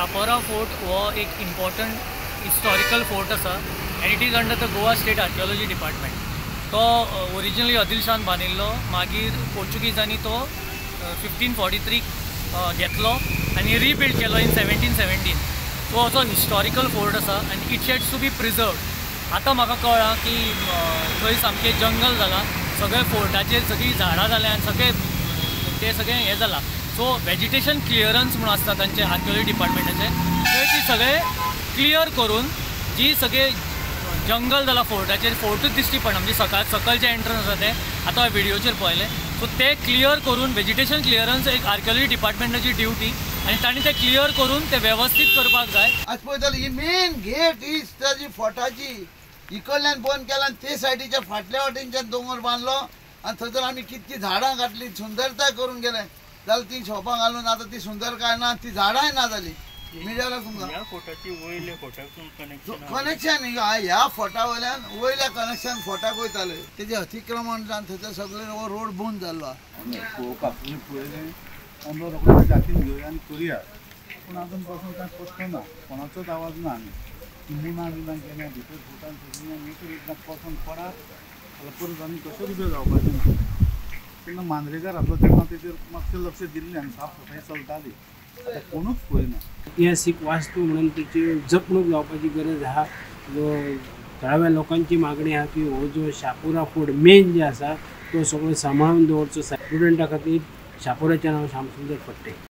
Chapora fort हो एक important historical fort आसा and it is under the Goa State Archaeology Department. तो originally आदिलशान बांदिल्लो, मागीर पोर्चुगीजांनी तो 1543 घेतलो आनी रिबिल्ड केलो इन 1717. सो असो हिस्टॉरिकल फोर्ट आसा आनी it has to be preserved. आतां म्हाका कळ्ळां की थंय सामकें जंगल जालां, सगळे फोर्टाचेर सगळीं झाडां जाल्यां आनी सगळें तें सगळें हें जालां. सो वेजिटेशन क्लियरन्स म्हणून आसता तांचे आर्किओलॉजी डिपार्टमेंटाचें, थंय ती सगळें क्लियर करून जी सगळें जंगल जालां फोर्टाचेर, फोर्टूच दिश्टी पडना, म्हणजे सकाळ सकयल जें एंट्रन्स आसा तें आतां हांवें व्हिडियोचेर पळयलें. सो तें क्लियर करून वेजिटेशन क्लियरन्स एक आर्किओलॉजी डिपार्टमेंटाची ड्युटी आनी तांणी तें क्लियर करून तें वेवस्थीत करपाक जाय. आज पळयता ही मेन गेट ही ताजी फोर्टाची इकडल्यान बंद केला आनी ते सायडीच्या फाटल्या वाटेनच्यान दोंगर बांदलो आनी थंयसर आमी कितकी झाडां घातली, सुंदरताय करून गेले. जाल्यार ती शॉपां घालून आतां ती सुंदरकाय ना, ती झाडांय ना जाली. मिडियाला तुमकां ह्या फोटाची वयल्या फोटाक कनेक्शन, ह्या फोटा वयल्यान वयल्या कनेक्शन फोटाक वयताले, तेजें अतिक्रमण जावन थंयसर सगळे हो रोड बंद जाल्लो आसा. पळोवपाक तुमी पळयलें आमकां रोखडे जातीन घेवया आनी करुया, पूण आजून पासून कांय प्रश्न ना, कोणाचोच आवाज ना. आमी मुना बिना गेल्या भितर फोटान सगळीं आमी एकदां पसून पडात जाल्यार परत आनी कशेंच उबें जावपाचें ना. तेन्ना मांद्रेकार आसलो तेन्ना तेजेर मातशें लक्ष दिल्लें आनी साफ सफाई चलताली, आतां कोणूच पळयना. इतिहासीक वास्तू म्हणून तेची जपणूक जावपाची गरज आहा. जो थळाव्या लोकांची मागणी आहा की हो जो शापोरा फोर्ट मेन जे आसा तो सगळो सांबाळून दवरचो. स्टुडंटा खातीर शापोराचें नांव श्यामसुंदर फडते.